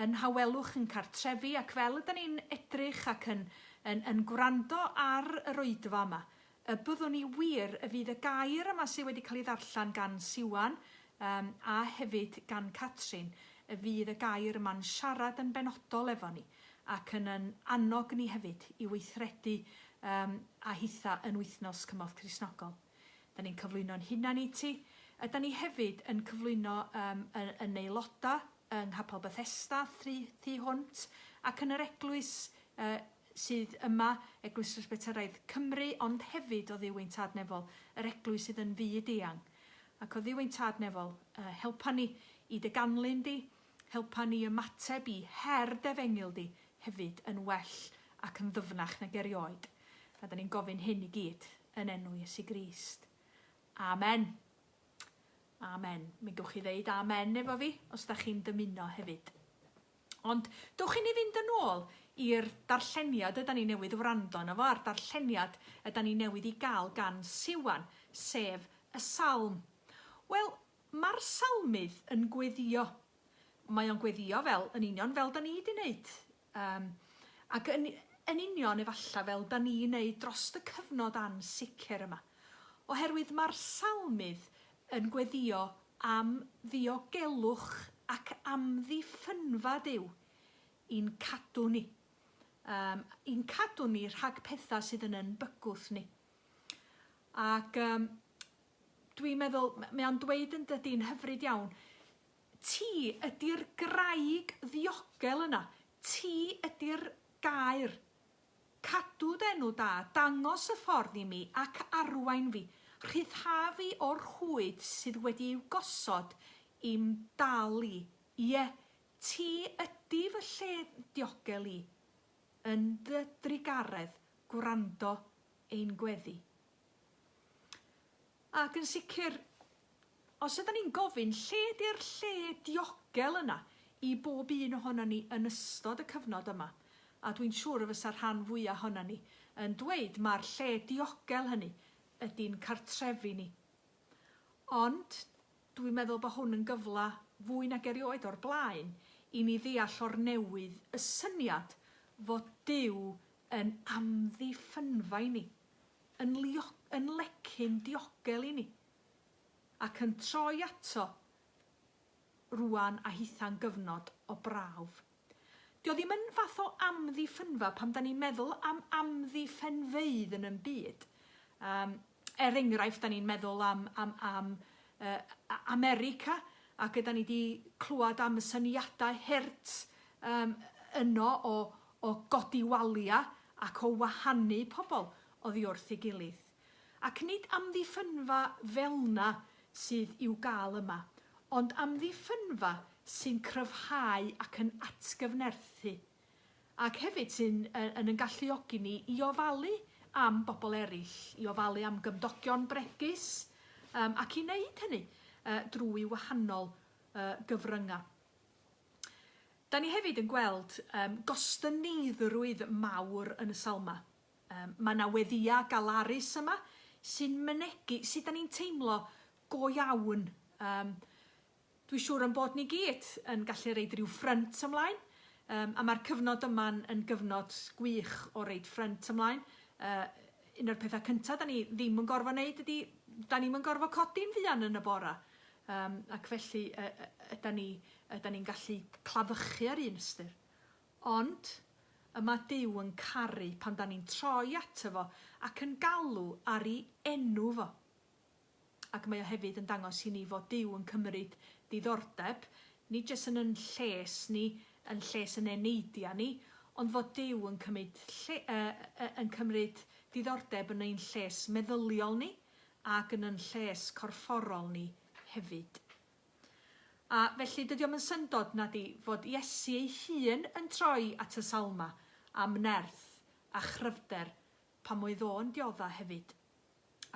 yn nhawelwch yn cartrefi ac fel yda ni'n edrych ac yn yn yn gwrando ar yr oedfa yma, Y byddwn i wir, y fydd y gair yma sydd wedi cael ei ddarllen gan Siwan um, a hefyd gan Catrin, y fydd y gair yma'n siarad yn benodol efo ni ac yn yn annog ni hefyd i weithredu um, a hitha yn Wythnos Cymorth Cristnogol. Da ni'n cyflwyno'n hunan i ti. Yda ni hefyd yn cyflwyno um, yn, yn aelodau yng Nghapel Bethesda thu, thu hwnt ac yn yr eglwys uh, sydd yma, Eglwys Bresbyteraidd Cymru, ond hefyd o Dduw ein Tad Nefol, yr eglwys sydd yn fyd eang. Ac o Dduw ein Tad Nefol, uh, helpa ni i dy ganlyn di, helpa ni ymateb i her dy efengyl di hefyd yn well ac yn ddyfnach nag erioed. A da ni'n gofyn hyn i gyd yn enw Iesu Grist. Amen. Amen. Mi gewch chi ddeud amen efo fi os da chi'n dymuno hefyd. Ond dowch i ni fynd yn ôl i'r darlleniad ydan ni newydd wrando arno fo, a'r darlleniad ydan ni newydd i gael gan Siwan, sef y Salm. Wel, mae'r salmydd yn gweddio. Mae o'n gweddio fel, yn union fel da ni 'di wneud. Um, ac yn, yn union efallai fel da ni'n wneud drost y cyfnod ansicr yma. Oherwydd mae'r salmydd yn gweddio am ddiogelwch ac amddiffynfa Duw i'n cadw ni. Um, i'n cadw ni rhag pethau sydd yn yn bygwth ni. Ac um, dwi'n meddwl, mae o'n dweud yn dydy'n hyfryd iawn, ti ydy'r graig ddiogel yna, ti ydy'r gair. Cadw dy enw da, dangos y ffordd i mi ac arwain fi, rhyddha fi o'r rhwyd sydd wedi i'w gosod i'm dal i, ie, ti ydy fy lle diogel i, yn dy drugaredd gwrando ein gweddi. Ac yn sicr, os ydan ni'n gofyn lle ydi'r lle diogel yna i bob un ohonon ni yn ystod y cyfnod yma, a dwi'n siŵr y fysa'r rhan fwya ohonon ni yn dweud ma'r lle diogel hynny ydi'n cartrefi ni. Ond dwi'n meddwl bod hwn yn gyfle fwy nag erioed o'r blaen i ni ddeall o'r newydd y syniad fod Duw yn amddiffynfa i ni. yn yn lecyn diogel i ni, ac yn troi ato rŵan a hitha'n gyfnod o brawf. 'Di o ddim yn fath o amddiffynfa pan 'dan ni'n meddwl am amddiffynfeydd yn 'yn byd. Yym, er enghraifft, 'dan ni'n meddwl am am am yy America, ac ydan ni 'di clwad am y syniadau hurt yym yno o o godi walia ac o wahanu pobl oddi wrth ei gilydd. Ac nid amddiffynfa fel'na sydd i'w gael yma, ond amddiffynfa sy'n cryfhau ac yn atgyfnerthu, ac hefyd sy'n yn yn galluogi ni i ofalu am bobl eraill, i ofalu am gymdogion bregus, yym ac i wneud hynny yy drwy wahanol yy gyfryngau. Da ni hefyd yn gweld um, gostyngeiddrwydd mawr yn y Salma. Um, mae yna weddïau galarus yma sy'n mynegi sut da ni'n teimlo go iawn. Um, dwi'n siŵr yn bod ni gyd yn gallu reid rhyw ffrynt ymlaen, um, a mae'r cyfnod yma'n yn gyfnod gwych o reid ffrynt ymlaen. Uh, Un o'r pethau cyntaf da ni ddim yn gorfod wneud ydy, da ni'm yn gorfod codi'n fuan yn y bora. Um, ac felly yda ni, yda ni'n gallu clafychu ar un ystyr. Ond, y mae Duw yn caru pan da ni'n troi ato fo ac yn galw ar ei enw fo. Ac mae o hefyd yn dangos i ni fod Duw yn cymryd diddordeb, nid jyst yn yn lles ni, yn lles yn eneidiau ni, ond fod Duw yn cymryd lle, uh, yn cymryd diddordeb yn ein lles meddyliol ni ac yn yn lles corfforol ni hefyd. A felly dydy o'm yn syndod, nadi, fod Iesu ei hun yn troi at y Salmau am nerth a chryfder pan oedd o'n diodda hefyd.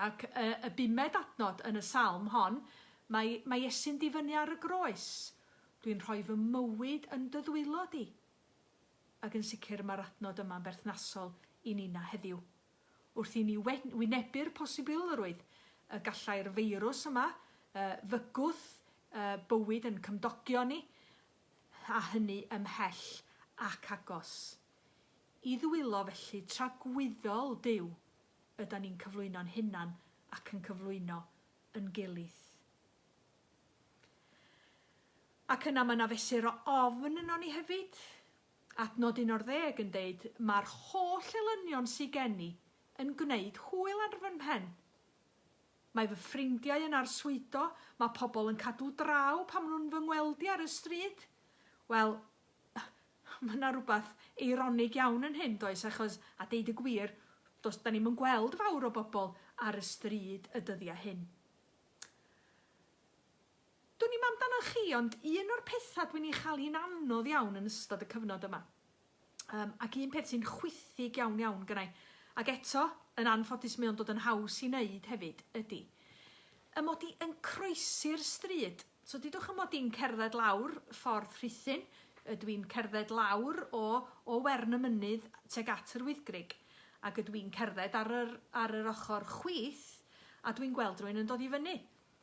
Ac y, y bumed adnod yn y salm hon, mae, mae Iesu'n difynnu ar y groes, Dwi'n rhoi fy mywyd yn dy ddwylo di. Ac yn sicr mae'r adnod yma'n berthnasol i ninna heddiw. Wrth i ni wynebu'r posibilrwydd y gallai'r feirws yma fygwth bywyd yn cymdogion ni, a hynny ymhell ac agos. I ddwylo felly tragwyddol Duw ydan ni'n cyflwyno'n hunan ac yn cyflwyno yn gilydd. Ac yna mae 'na fesur o ofn ynon ni hefyd. Adnod 11 yn deud, Mae'r holl elynion sy gen i yn gwneud hwyl ar fy mhen. Mae fy ffrindiau yn arswydo, mae pobl yn cadw draw pan maen nhw'n fy ngweld i ar y stryd. Wel, mae yna rhywbeth eironig iawn yn hyn, does, achos, a deud y gwir, does, da ni'm yn gweld fawr o bobl ar y stryd y dyddiau hyn. Dwn i'm amdanoch chi, ond un o'r pethau dwi'n ei chael hi'n anodd iawn yn ystod y cyfnod yma, um, ac un peth sy'n chwithig iawn iawn gynnau, ac eto, yn anffodus mae o'n dod yn haws i wneud hefyd, ydy, y mod i yn croesi'r stryd. So dudwch y mod i'n cerdded lawr ffordd Rhuthun, ydw i'n cerdded lawr o, o Wern y Mynydd tuag at yr Wyddgrug, ac ydw i'n cerdded ar yr, ar yr ochr chwith, a dwi'n gweld rhywun yn dod i fyny.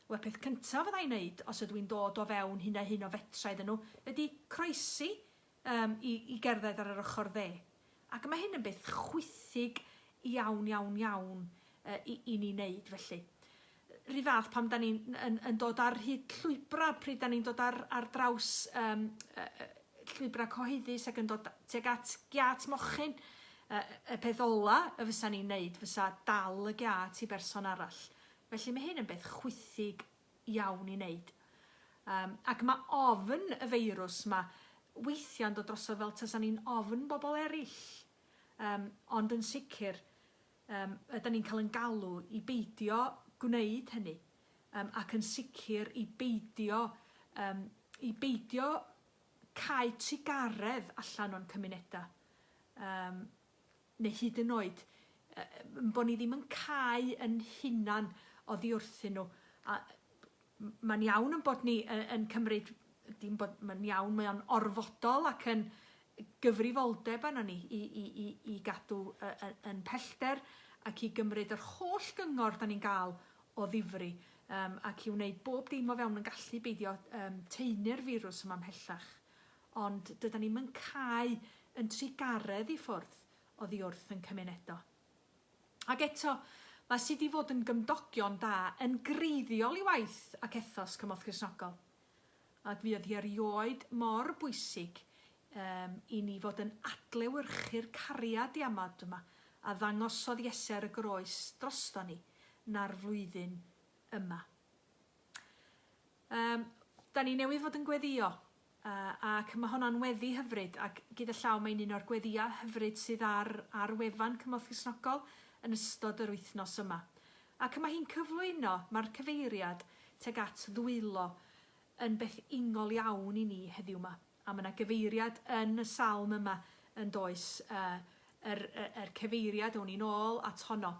Wel, peth cyntaf fydda i'n neud os ydw i'n dod o fewn hyn a hyn o fetrau iddyn nhw ydy croesi um, i, i gerdded ar yr ochr dde. Ac mae hyn yn beth chwithig iawn, iawn, iawn uh, i, i ni wneud felly. Rhy fath pam da ni'n yn, yn dod ar hyd llwybrau, pryd da ni'n dod ar, ar draws um, uh, llwybrau cyhoeddus ac yn dod tuag at giât mochyn, uh, y peth ola y fysa ni'n neud fysa dal y giât i berson arall. Felly mae hyn yn beth chwithig iawn i wneud. Um, ac mae ofn y feirws yma weithiau'n dod drosodd fel tasan ni'n ofn bobl eraill. Um, ond yn sicr, um, ydy ni'n cael yn galw i beidio gwneud hynny. Um, ac yn sicr i beidio, um, i beidio cau trugaredd allan o'n cymunedau. Um, neu hyd yn oed yn bod ni ddim yn cau yn hunan oddi wrthyn nhw. A mae'n iawn yn bod ni yn cymryd, dim bod, mae'n iawn, mae o'n orfodol ac yn gyfrifoldeb arnon ni i, i, i, i gadw yn pellter ac i gymryd yr holl gyngor da ni'n gael o ddifri um, ac i wneud bob dim o fewn yn gallu beidio um, taenu'r firws yma ymhellach. Ond dydan ni'm yn cau yn trugaredd i ffwrdd oddi wrth yn cymunedau. Ac eto, mae sut i fod yn gymdogion da yn greiddiol i waith ac ethos Cymorth Cristnogol. Ac fuodd hi erioed mor bwysig um, i ni fod yn adlewyrchu'r cariad diamod yma a ddangosodd Iesu ar y groes drosto ni na'r flwyddyn yma. Um, da ni newydd fod yn gweddio, uh, ac mae honna'n weddi hyfryd, ac gyda llaw mae'n un o'r gweddïau hyfryd sydd ar, ar wefan Cymorth Cristnogol yn ystod yr wythnos yma. Ac mae hi'n cyflwyno, mae'r cyfeiriad tuag at ddwylo yn beth ingol iawn i ni heddiw yma. A mae yna gyfeiriad yn y salm yma yn does, uh, yr, yr, yr cyfeiriad, o'n i'n ôl at honno,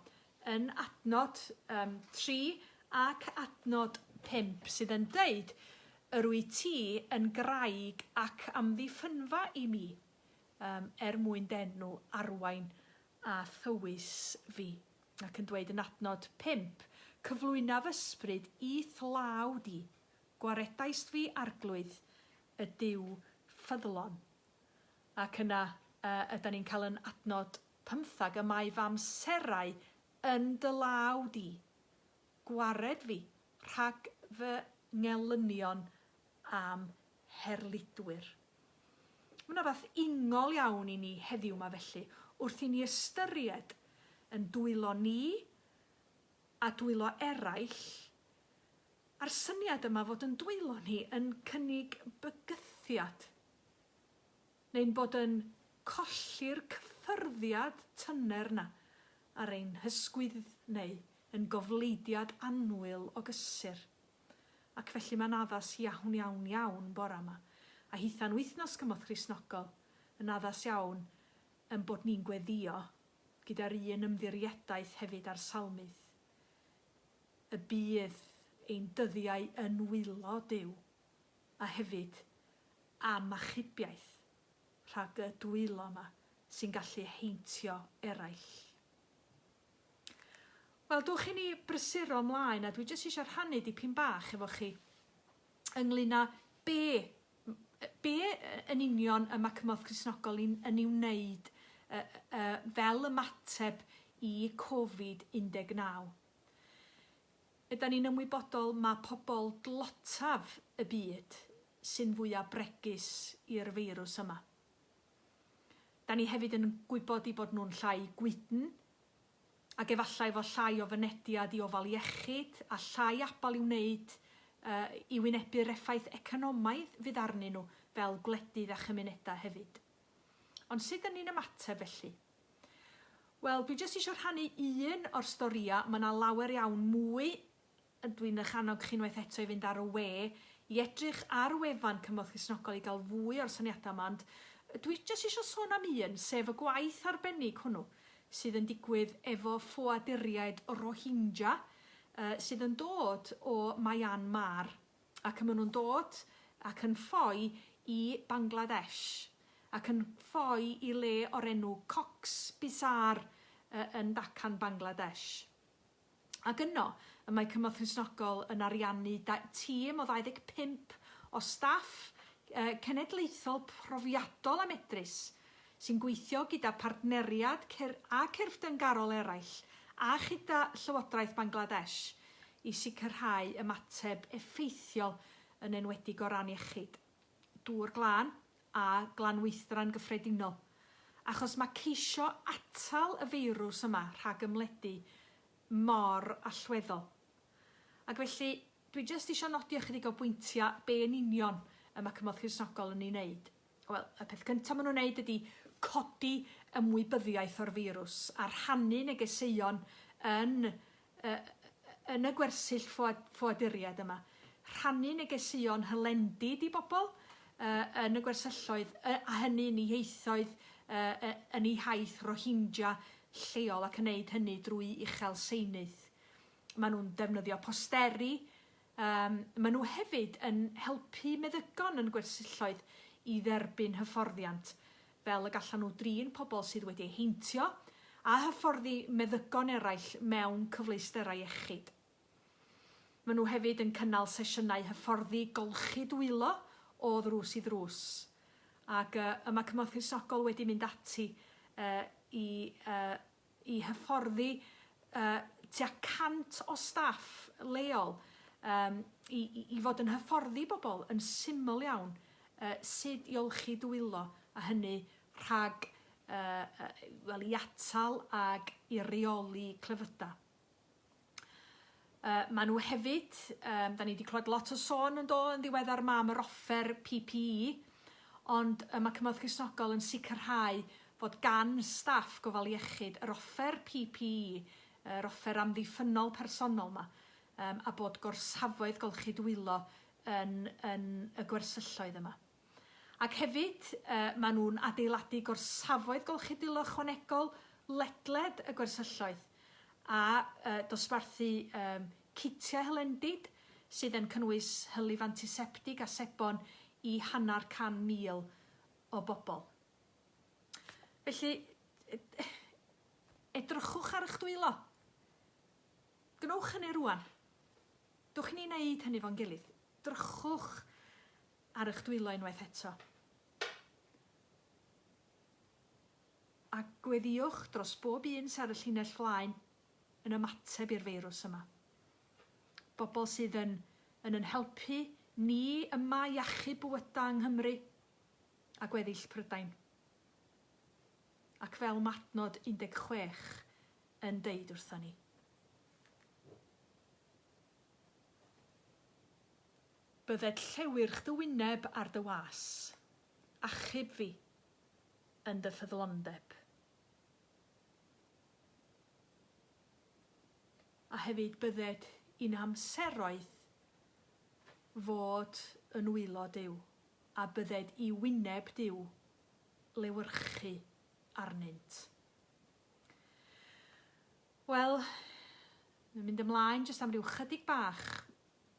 yn adnod um, 3 ac adnod 5 sydd yn deud, Yr wyt ti yn graig ac amddiffynfa i mi, um, er mwyn d'enw arwain a thywys fi. Ac yn dweud yn adnod 5, Cyflwynaf ysbryd i'th law di, gwaredaist fi, Arglwydd, y Duw ffyddlon. Ac yna uh, ydan ni'n cael yn adnod pymthag, y mae fy amserau yn dy law di, gwared fi rhag fy ngelynion a'm herlidwyr. Mae 'na fath ingol iawn i ni heddiw 'ma felly, wrth i ni ystyried yn dwylo ni a dwylo eraill, a'r syniad yma fod yn dwylo ni yn cynnig bygythiad, neu'n bod yn colli'r cyffyrddiad tyner 'na ar ein hysgwydd neu yn gofleidiad annwyl o gysur. Ac felly mae'n addas iawn iawn iawn bora 'ma, a hitha'n Wythnos Cymorth Cristnogol, yn addas iawn yn bod ni'n gweddïo gyda'r un ymddiriedaeth hefyd â'r Salmydd, y bydd ein dyddiau yn nwylo Duw, a hefyd am achubiaeth rhag y dwylo 'ma sy'n gallu heintio eraill. Wel, dwch i ni brysuro ymlaen a dwi jyst eisiau rhannu dipyn bach efo chi ynglyn â be, be yn union y mae Cymorth Cristnogol yn, yn ei wneud uh, uh, fel ymateb i Covid-19. Ydan ni'n ymwybodol ma' pobol dlotaf y byd sy'n fwya bregus i'r feirws yma. Da ni hefyd yn gwybod 'u bod nhw'n llai gwydn, ac efallai efo llai o fynediad i ofal iechyd a llai abal i wneud i wynebu'r effaith economaidd fydd arnyn nhw fel gwledydd a chymunedau hefyd. Ond sut 'dan ni'n ymateb felly? Wel, dwi jyst eisiau rhannu un o'r storïau, mae yna lawer iawn mwy, dwi'n eich annog chi unwaith eto i fynd ar y we, i edrych ar wefan Cymorth Cristnogol i gael fwy o'r syniadau yma, ond dwi jyst eisiau sôn am un, sef y gwaith arbennig hwnnw sydd yn digwydd efo ffoaduriaid Rohingya sydd yn dod o Myanmar. Ac maen nhw'n dod ac yn ffoi i Bangladesh, ac yn ffoi i le o'r enw Cox's Bazar yn Dhaka'n Bangladesh. Ac yno, y mae Cymorth Cristnogol yn ariannu tîm o 25 o staff cenedlaethol profiadol a medrus sy'n gweithio gyda partneriad a cyrff dyngarol eraill a chyda Llywodraeth Bangladesh i sicrhau ymateb effeithiol yn enwedig o ran iechyd, dŵr glân a glanweithdra'n gyffredinol, achos mae ceisio atal y feirws yma rhag ymledu mor allweddol. Ac felly, dwi jyst isio nodi ychydig o bwyntiau be yn union y mae Cymorth Cristnogol yn ei wneud. Wel, y peth cyntaf maen nhw'n wneud ydy codi ymwybyddiaeth o'r feirws a rhannu negeseuon yn, uh, yn y gwersyll ffoaduriaid yma. Rhannu negeseuon hylendid i bobl uh, yn y gwersylloedd, uh, a hynny yn eu ieithoedd, uh, yn eu haith Rohingya lleol ac yn wneud hynny drwy uchel seinydd. Maen nhw'n defnyddio posteri, Yym, maen nhw hefyd yn helpu meddygon yn gwersylloedd i dderbyn hyfforddiant, fel y gallan nhw drin pobl sydd wedi eu heintio, a hyfforddi meddygon eraill mewn cyfleusterau iechyd. Maen nhw hefyd yn cynnal sesiynau hyfforddi golchi dwylo o ddrws i ddrws, ac yy, y mae Cymorth Cristnogol wedi mynd ati yy i yy i hyfforddi uh, tua 100 o staff leol um, i, i, i fod yn hyfforddi bobl yn syml iawn uh, sut i olchi dwylo a hynny rhag uh, uh, wel, i atal ag i reoli clefydau. Uh, maen nhw hefyd, um, da ni wedi clywed lot o sôn yn do yn ddiweddar ma am yr offer PPE, ond uh, mae Cymorth Cristnogol yn sicrhau fod gan staff gofal iechyd yr offer PPE, yr offer amddiffynnol personol ma, um, a bod gorsafoedd golchi dwylo yn, yn y gwersylloedd yma. Ac hefyd, maen nhw'n adeiladu gorsafoedd golchi dwylo ychwanegol ledled y gwersylloedd a dosbarthu citiau hylendid sydd yn cynnwys hylif antiseptig a sebon i hanner 100,000 o bobl. Felly, edrychwch ar eich dwylo. Gwnewch hynny rŵan. Dwch i ni wneud hynny fo'n gilydd. Drychwch ar eich dwylo unwaith eto. A gweddïwch dros bob un sy ar y llinell flaen. yn ymateb i'r feirws yma. Bobl sydd yn yn yn helpu ni yma i achub bywydau yng Nghymru a gweddill Prydain. Ac fel mae adnod 16 yn deud wrtha ni. Bydded llewyrch dy wyneb ar dy was, achub fi yn dy ffyddlondeb. A hefyd bydded i'n hamseroedd fod yn nwylo Duw, a bydded i wyneb Duw lewyrchu arnynt. Wel, yn mynd ymlaen jyst am ryw chydig bach.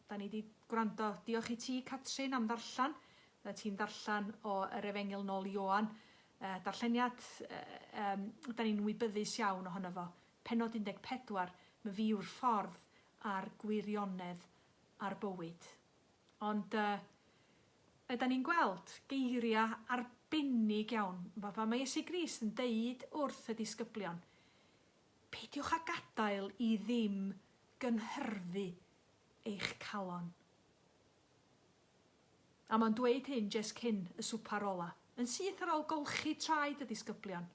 Da ni 'di gwrando. Diolch i ti, Catrin, am ddarllen. Fydda ti'n darllen o yr Efengyl nôl i Ioan. Uh, darlleniad, uh, um, da ni'n wybyddus iawn ohono fo. Pennod 14, my fi yw'r ffordd a'r gwirionedd a'r bywyd. Ond uh, yda ni'n gweld geiriau arbennig iawn. Mae, mae Iesu Grist yn deud wrth y disgyblion, Peidiwch â gadael i ddim gynhyrfu eich calon. A mae'n dweud hyn jest cyn y swpar ola, yn syth ar ôl golchi traed y disgyblion.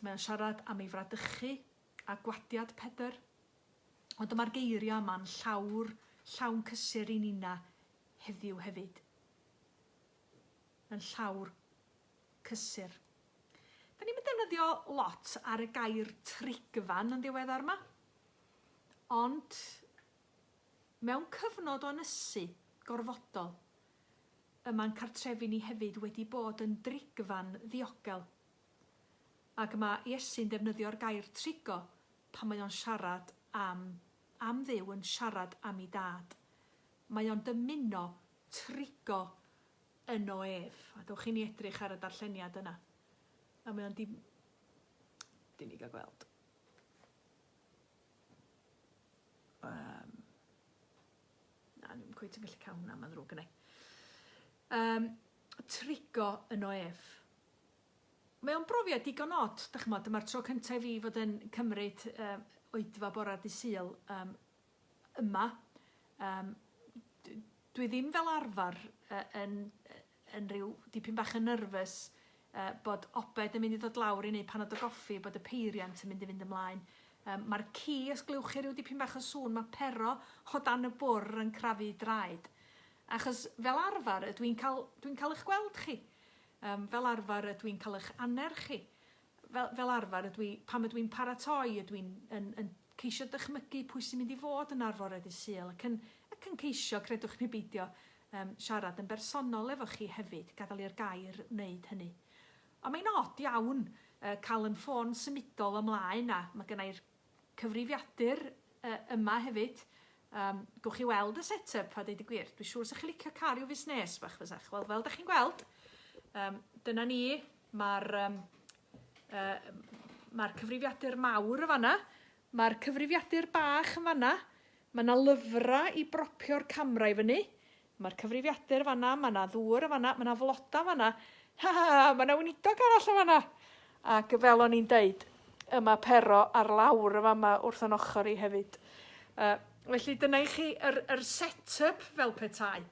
Mae o'n siarad am ei fradychu a gwadiad Pedr. Ond dyma'r geiriau yma'n llawr llawn cysur i ninna heddiw hefyd. Yn llawr cysur. Da ni'm yn defnyddio lot ar y gair trigfan yn ddiweddar 'ma, ond mewn cyfnod o ynysu gorfodol, y mae'n cartrefi ni hefyd wedi bod yn drigfan ddiogel. Ac mae Iesu'n defnyddio'r gair trigo pan mae o'n siarad am am Dduw, yn siarad am ei Dad. Mae o'n dymuno trigo yno ef. A dewch i ni edrych ar y darlleniad yna. A mae o'n di... Dyn ni gael gweld. Um, na, ni'n cweit yn gallu cael hwnna, mae'n ddrwg gennau. Um, trigo yno ef. Mae o'n brofiad digon od, dych ch'mod, dyma'r tro cyntaf i fi fod yn cymryd um, oedfa bora dy Sul um, yma. Um, dwi ddim fel arfer uh, yn, yn rhyw dipyn bach yn nervous uh, bod Obed yn mynd i ddod lawr i wneud panad o goffi, bod y peiriant yn mynd i fynd ymlaen. Um, Mae'r ci, os glywch chi rhyw dipyn bach o sŵn, mae pero o dan y bwr yn crafu draed. Achos fel arfer, ydw i'n cael, dwi'n cael eich gweld chi. Um, fel arfer, ydw i'n cael eich annerch chi. Fel, fel arfer, ydw i, pam ydw i'n paratoi, ydw i'n yn, yn ceisio dychmygu pwy sy'n mynd i fod yn ar fore dydd Sul ac yn, ac yn ceisio, credwch neu beidio, um, siarad yn bersonol efo chi hefyd, gadael i'r gair wneud hynny. A mae'n od iawn uh, cael yn ffôn symudol ymlaen a mae gennau'r cyfrifiadur uh, yma hefyd. Um, gwch chi weld y set-up a deud y gwir. Dwi'n siŵr sa'ch chi'n licio cael rhyw fusnes bach fysach. Wel, fel da chi'n gweld, um, dyna ni, mae'r um, uh, mae cyfrifiadur mawr y fanna, mae'r cyfrifiadur bach yn fanna, mae yna lyfrau i bropio'r camera i fyny, Mae'r cyfrifiadur fan'na, mae 'na ddŵr yn fan'na, mae 'na floda fan'na. Ha ha ha, mae 'na weinidog arall yn fan'na! Ac fel o'n i'n deud, y mae Pero ar lawr yn fama wrth yn ochr i hefyd. Uh, felly dyna i chi yr, yr set-up fel petai.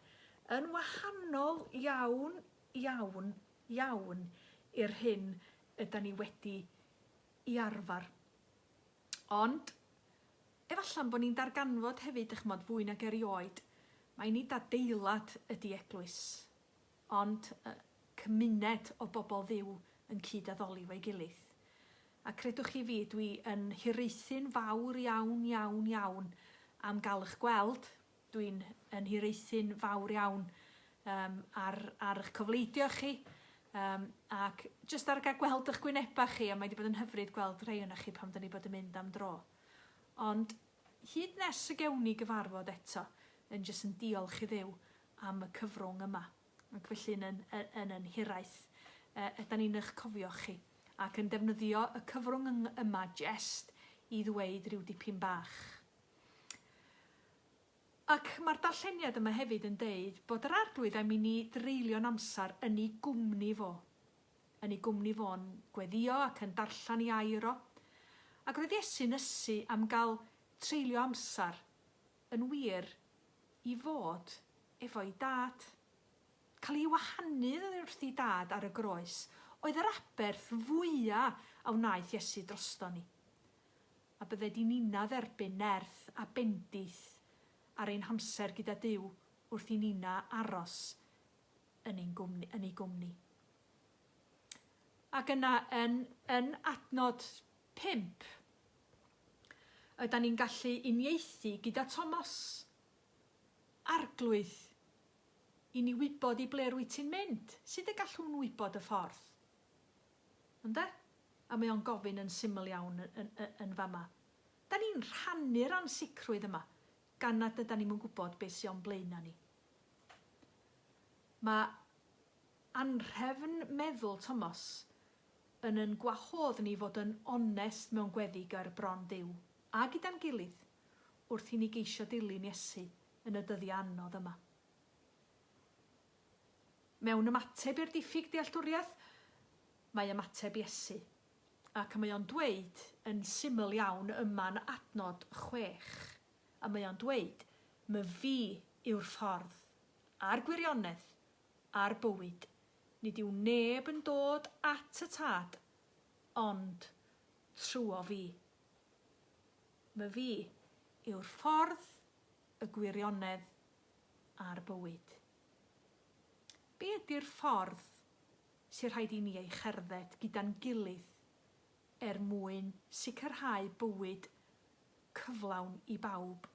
Yn wahanol iawn, iawn, iawn i'r hyn yda ni wedi i arfer. Ond, efalla'n bod ni'n darganfod hefyd, dych ch'mod, fwy nag erioed, mai nid adeilad ydi eglwys, ond cymuned o bobl Dduw yn cyd-addoli efo'i gilydd. A credwch chi fi, dwi yn hiraethu'n fawr iawn, iawn, iawn am gael eich gweld, Dwi'n yn hiraethu'n fawr iawn um, ar, ar eich cofleidio chi um, ac jyst ar gael gweld eich gwynebau chi a mae wedi bod yn hyfryd gweld rhai o'na chi pan da ni bod yn mynd am dro. Ond hyd nes y gewn ni gyfarfod eto yn jyst yn diolch i Dduw am y cyfrwng yma. Ac felly yn, yn, yn, yn hiraeth, uh, ydan ni'n eich cofio chi ac yn defnyddio y cyfrwng yma jest i ddweud rhyw dipyn bach. Ac mae'r darlleniad yma hefyd yn deud bod yr Arglwydd am i ni dreulio'n amser yn ei gwmni fo, yn ei gwmni fo'n gweddïo ac yn darllen ei air o. Ac roedd Iesu'n ysu am gael treulio amser, yn wir, i fod efo'i dad. Cael ei wahanu oddi wrth ei dad ar y groes oedd yr aberth fwya a wnaeth Iesu drosto ni. A bydded i ninna dderbyn nerth a bendith ar ein hamser gyda Duw wrth i ninna aros yn ein gwmni, yn ei gwmni. Ac yna yn, yn adnod 5, ydan ni'n gallu uniaethu gyda Tomos. Arglwydd, i ni wybod i ble rwyt ti'n mynd, sut y gallwn wybod y ffordd? Ynde? A mae o'n gofyn yn syml iawn yn, yn, yn, yn fama. Da ni'n rhannu'r ansicrwydd yma, gan nad ydan ni'm yn gwybod beth sy o'n blaenau ni. Mae Anrhefn meddwl Tomos yn yn gwahodd ni fod yn onest mewn gweddi ger bron Duw, a gyda'n gilydd, wrth i ni geisio dilyn Iesu yn y dyddiau anodd yma. Mewn ymateb i'r diffyg dealltwriaeth, mae ymateb Iesu, ac mae o'n dweud yn syml iawn yma'n adnod 6, a mae o'n dweud, Myfi yw'r ffordd, a'r gwirionedd, a'r bywyd, nid yw neb yn dod at y Tad ond trwyo fi. Myfi yw'r ffordd, y gwirionedd, a'r bywyd. Be ydy'r ffordd sy rhaid i ni ei cherdded gyda'n gilydd er mwyn sicrhau bywyd cyflawn i bawb?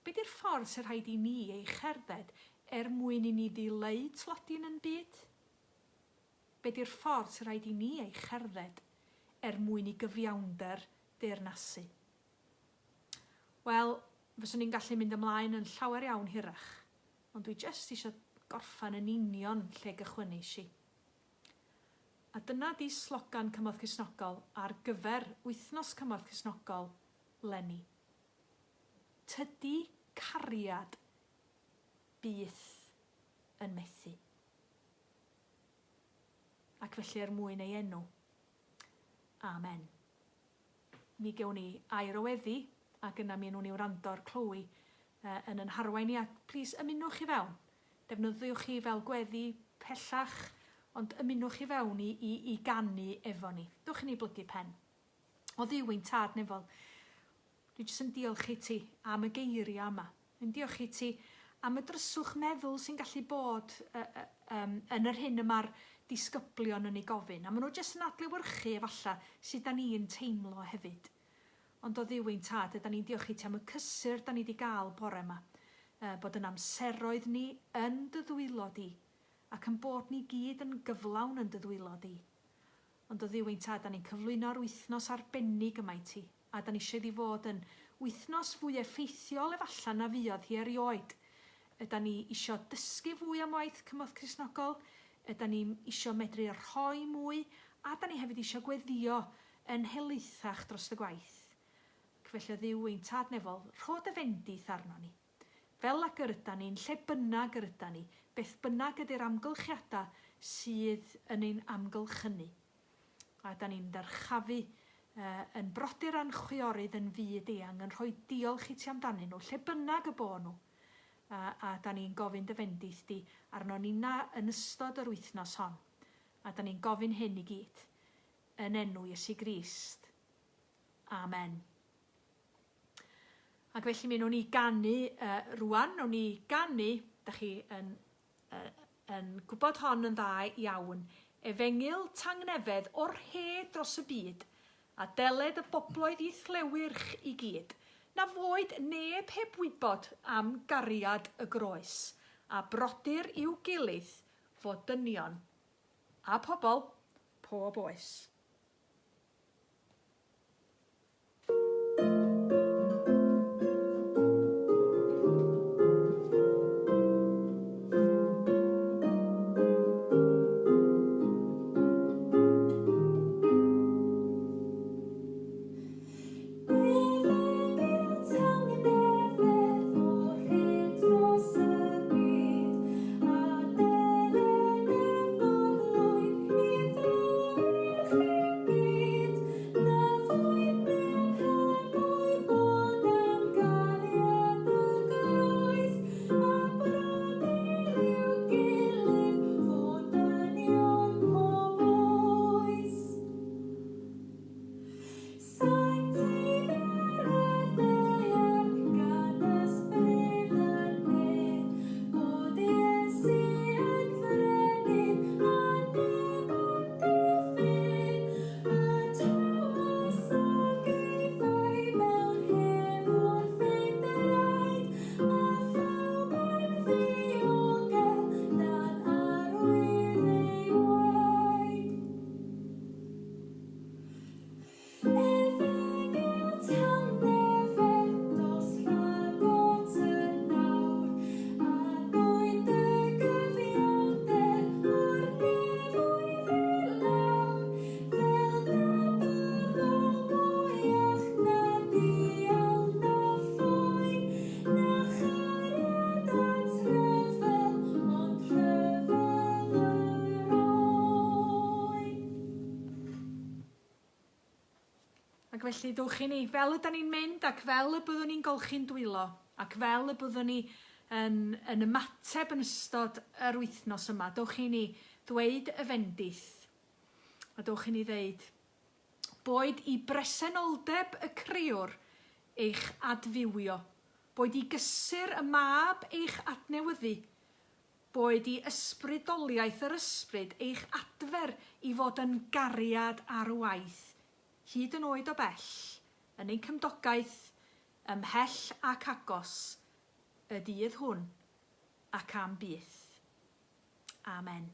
Be di'r ffordd sy rhaid i ni ei cherdded er mwyn i ni ddileu tlodi yn yn byd? Be di'r ffordd sy rhaid i ni ei cherdded er mwyn i gyfiawnder deyrnasu? Wel, fyswn i'n gallu mynd ymlaen yn llawer iawn hirach, ond dwi jyst isio gorffan yn union lle gychwynais i. A dyna di slogan Cymorth Cristnogol ar gyfer Wythnos Cymorth Cristnogol 'leni. Tydi cariad byth yn methu. Ac felly er mwyn ei enw. Amen. Mi gewn ni air o weddi ac yna mi wnwn ni wrando ar Chloe uh, yn yn harwain ni a plîs ymunwch i fewn. Defnyddiwch chi fel gweddi pellach ond ymunwch i fewn i, i, i ganu efo ni. Dwch i ni blygu pen. O Dduw ein tad nefol, Dwi jyst yn diolch i ti am y geiriau yma. Dwi'n diolch i ti am y dryswch meddwl sy'n gallu bod uh, uh, um, yn yr hyn y mae'r disgyblion yn ei gofyn. A maen nhw jyst yn adlewyrchu efallai sut da ni'n teimlo hefyd. Ond o Dduw ein tad, yda ni'n diolch i ti am y cysur da ni wedi gael bore yma. Uh, bod yn amseroedd ni yn dy ddwylo di, ac yn bod ni gyd yn gyflawn yn dy ddwylo di. Ond o Dduw ein tad, da ni'n cyflwyno'r wythnos arbennig yma i ti. A 'dan ni isio iddi fod yn wythnos fwy effeithiol efalla na fuodd hi erioed. Ydan ni isio dysgu fwy am waith Cymorth Cristnogol, ydan ni isio medru rhoi mwy, a 'dan ni hefyd isio gweddïo yn helaethach dros y gwaith. Ac felly o Dduw ein Tad Nefol, rho dy fendith arnon ni. Fel ag yr ydan ni'n lle bynnag yr ydan ni, beth bynnag ydi'r amgylchiada sydd yn ein amgylchynu. A da ni'n dyrchafu yn brodyr a'n chwiorydd yn fyd eang yn rhoi diolch i ti amdanyn nhw, lle bynnag y bo nhw. A, a da ni'n gofyn dy fendith di arno nina yn ystod yr wythnos hon. A da ni'n gofyn hyn i gyd yn enw Iesu Grist. Amen. Ac felly mi wnawn ni ganu uh, rwan, wnawn ni ganu, da chi yn yn gwybod hon yn dda iawn, Efengyl tangnefedd o'r rhed dros y byd, a deled y bobloedd i'th lewyrch i gyd, na foed neb heb wybod am gariad y groes, a brodyr i'w gilydd fod dynion a pobl pob oes. Ac felly, dowch i ni, fel ydan ni'n mynd ac fel y byddwn ni'n golchi'n dwylo ac fel y byddwn ni yn, yn ymateb yn ystod yr wythnos yma, dowch i ni ddweud y fendith. A dowch i ni ddeud, boed i bresenoldeb y Crewr eich adfywio, boed i gysur y Mab eich adnewyddu, Boed i ysbrydoliaeth yr Ysbryd eich adfer i fod yn gariad ar waith, hyd yn oed o bell, yn ein cymdogaeth, ymhell ac agos, y dydd hwn, ac am byth. Amen.